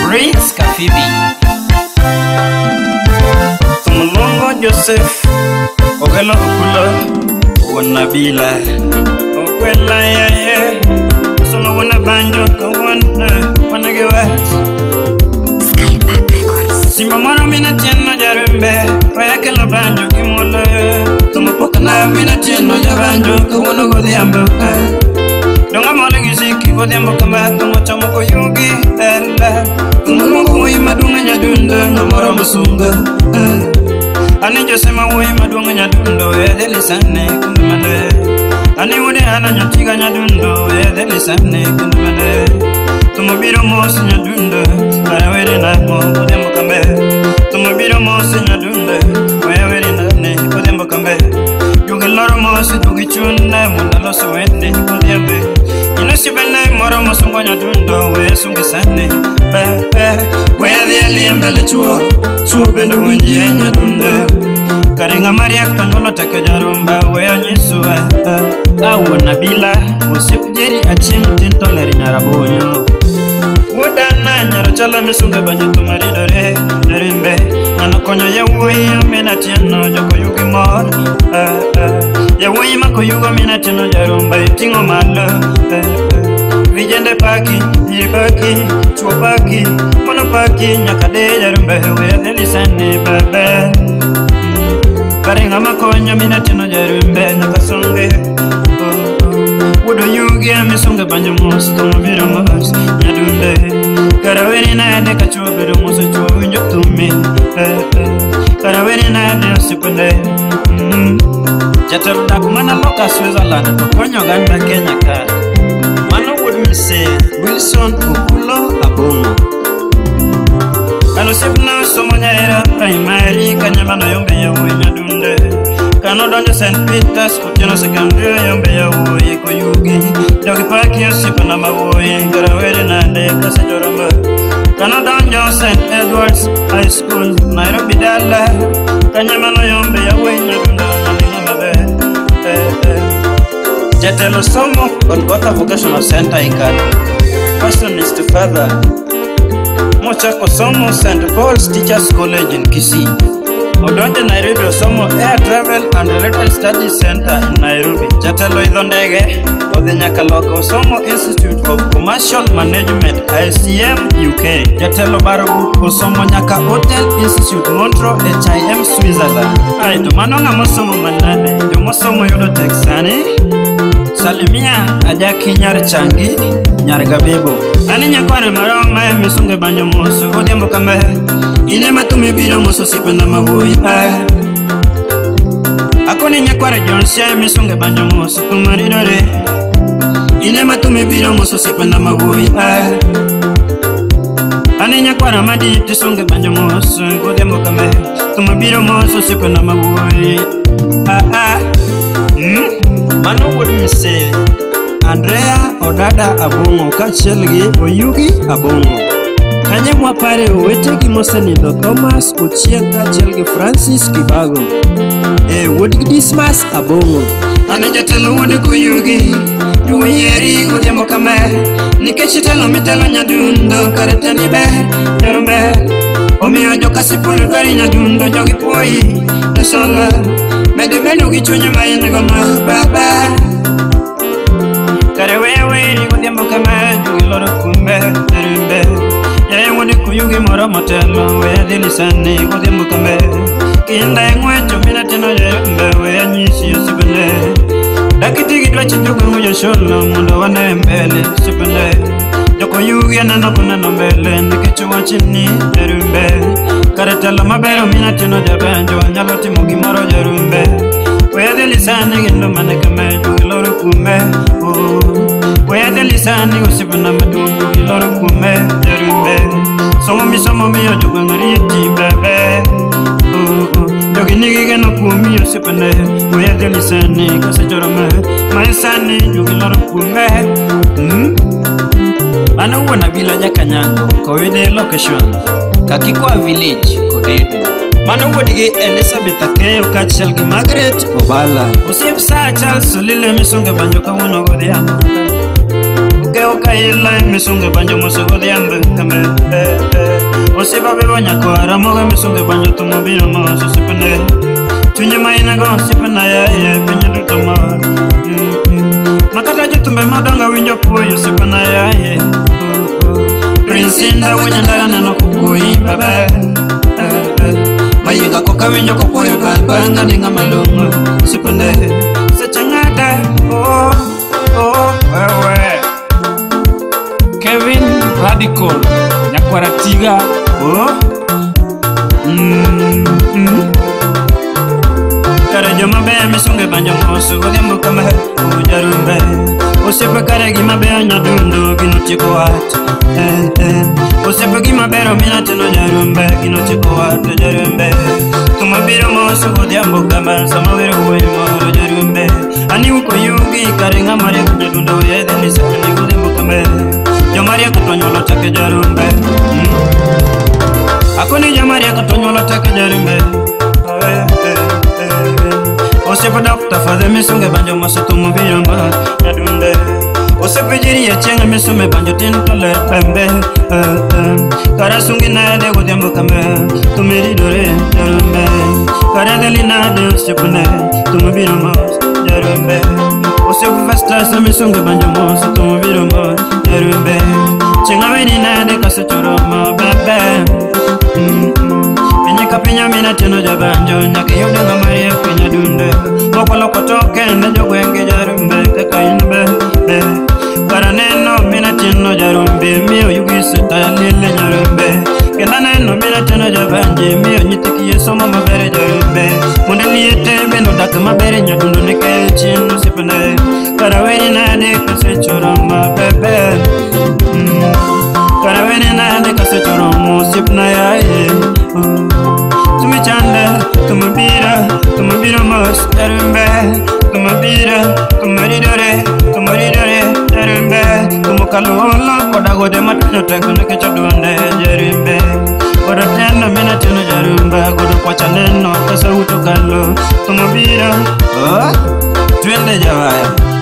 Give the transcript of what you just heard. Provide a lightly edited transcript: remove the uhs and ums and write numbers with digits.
Prince Kafibi. Tumulongo Joseph Ogelo Okulo Wanabila Okwela ye Sono wana banjo kawana wanagewa Skypark Records. Simba mwana mina tieno jarumbe Waya kelo banjo kimolo Tumupoka na mina tieno jabanjo Kawono godhiambo. Donga molo gisiki godhiambo kama Tungo chamo koyugi ela Tungo wuoyi maduong' nyadundo Ng'amoro musunga. Ani Jose ma wuoyi maduong' nyadundo Edhelisane kendo mane. Ani wuode Hana nyatiga nyadundo Edhelisane kendo mane. Tumo biro mos nyadundo Kara were namo godhiambo kambe. Tumo biro mos nyadundo Weya were nane godhiambo kambe. Jugi loro mos jugi chune Mondo alos wende godhiambe. Inosibene moro mosungo nyadundo Weya sungi sane Weya dhi e mbele chuo Chuo bende winji nyadundo. Kare ng'ama riek to nyuolo tek jarumba Weya nyiso Awuon Abila Osiep Jerry Achieng' tin to ler nyarabonyo. Wuodana nyaro chala misunge banjo to maridore Jarimbe Ng'ano konyo yawuoyi min Atieno Joko yugi mor. Yawuoyi mako yugo min Atieno jarumba iting'o malo. Vijende paki, nyiri paki, chuo paki, mono paki nyaka de jarumbe weya dhelisane baba. Kare ng'ama konyo min Atieno jarumbe nyaka songe. Wuod Oyugi misunge banjo mos thum biro mos nyadunde. Kara weri nade ka chuo bedo mos chuo winjo thumi. Kara weri nade osiepene. Jatelo dak mana loka Switzerland to konyo oganda Kenya ka. Mano wuod Mise Wilson Okulo Abong'o. Kano osiepna osomo Nyaera Primary kanye mano yombe yawuoyi nyadunde. Kano donjo St. Peters Otieno Secondary yombe yawuoyi koyugi. Jogi paki osiepna mawuoyi kara were nade kasejorombo. Kano donjo St. Edwards High School Nairobi dala kanye mano yombe yawuoyi nyadundo naling'o maber. Jatelo somo Golgotha Vocational Center Ikalo. Passionist Father Mochako somo St. Paul's Teachers College in Kisii. Odonjo Nairobi osomo Air Travel and Related Studies Center in Nairobi. Jatelo idho ndege odhi nyaka loka osomo Institute of Commercial Management ICM UK. Jatelo baro buk osomo nyaka Hotel Institute Montreux HIM Switzerland. Ai to mano ng'ama osomo manade, jomosomo yudo tek sani. Salimia Ajaki nyar Changi nyar Gabebo. Ani nyakware maroma misunge banjo mos godhiambo kame. Ine matume biro mos osiepena mawuoyi. Akoni nyakware John Siaya misunge banjo mos kumaridore. Ine matume biro mos osiepena mawuoyi. Ani nyakwara Madi tisunge banjo mos godhiambo kame. Tuma biro mos osiepena mawuoyi. Mano wuod Mise Andrea Odada Abong'o kaachiel gi Oyugi Abong'o. Kanye mwapare owetegi mosenindo Thomas Ochieng' kaachiel gi Francis Kibago. Wuod Dismas Abong'o. Ane jatelo wuod Koyugi duyieri godhiambo kame. Nikech itelo mitelo nyadundo kare tendi ber jarumbe. Omiyo jokasipul dwari nyadundo jogi puoyi e sola. Medo bedo gi chuny ma in go no baba. Kare weya weri godhiambo kame jogi loro kumbe jarumbe. Yaye wuod Koyugi moro motelo weya dhelisane godhiambo kame. Kinda e ng'wech min Atieno jarumbe weya nyisi osiepene. Dakiti gi dwach jogweng'u josholo mondo wane mbele osiepene. Jokoyugi aneno koneno mbele nikech wachni jarumbe. Kare telo maber min Atieno jabanjo nyalo timo gimoro jarumbe. Weya dhelisane kendo mane kame jogi loro kume. Weya dhelisane osiepena maduong' jogi loro kume jarumbe. Somo misomo miyo jogweng' riti bebe. Jogi nigi geno kuomi osiepene. Weya dhelisane kasechorome maesani jogi loro kume. Mano wuon Abila Jakanyango Kowide location Kakikwa village Kodedo. Mano wuodgi Elizabeth Akeyo kaachiel gi Margaret Obala. Osiep Sir Charles Olile misunge banjo kawuono godhiambo. Okewo Kaila misunge banjo mose godhiambo kame Osiepa bebo nyakwara moge misunge banjo tumo biro mos osiepene Chunye mainago osiepena yaye piny duto mor Makata jothumbe madongo winjo puoyo osiepena yaye Prince Indah wuon ndara neno kopuoyi baba Mayiga koka winjo kopuoyo baba ng'ani ng'ama long'o osiepene Seche ng'ada oh oh wewe Kevin Radical Nyakwara Tiga oh Kare joma beyo misunge banjo mos godhiambo kama ojarumbe Osiepe kare gima beyo nyadundo gino tieko wach Osiepe gima ber omina teno jarumbe gino tieko wach jarumbe Tuma biro mos godhiambo kama sama wero wuoyo moro jarumbe Ani uko yugi kare ng'ama riek nyadundo yedhe ni sepeni godhiambo kama Joma riek to nyuolo tek jarumbe Akoni joma riek to nyuolo tek jarumbe Osiepe Dr. Fadhe misunge banjo mos tumo biro mos nyadunde Osiepe jiri achieng' misume banjo tin to ler pembe Kara sungi nade godhiambo kame tumiridore jarumbe Kara dheli nade osiepne tumo biro mos jarumbe Osiepe Festus misunge banjo mos tumo biro mos jarumbe Chieng' aweni nade kasechoromo bebe Piny ka piny amina tieno jabanjo nyaka iyud ng'ama riek nyadunde Mokwalo toke ne jogwenge jarumbe kaka in be be Kara neno mina tieno jarumbe miyo yugi sita lile nyarumbe Kendo neno mina tieno jabanje miyo nyithi kiye somo maber jarumbe Mondo liete bende odak maber nyadundo nikech in osiepne Kara weni nade kasechoromo bebe Kara weni nade kasechoromo osiepna yaye Tumichande, tumubiro mos jarumbe Tumubiro, tumuridore, jarumbe Tumukaluolo koda gode matindo teko nikech oduonde jarumbe Godo teno mina tieno jarumbe godo kwacha neno ka sauti okalo Tumubiro, oh, twende jawaya.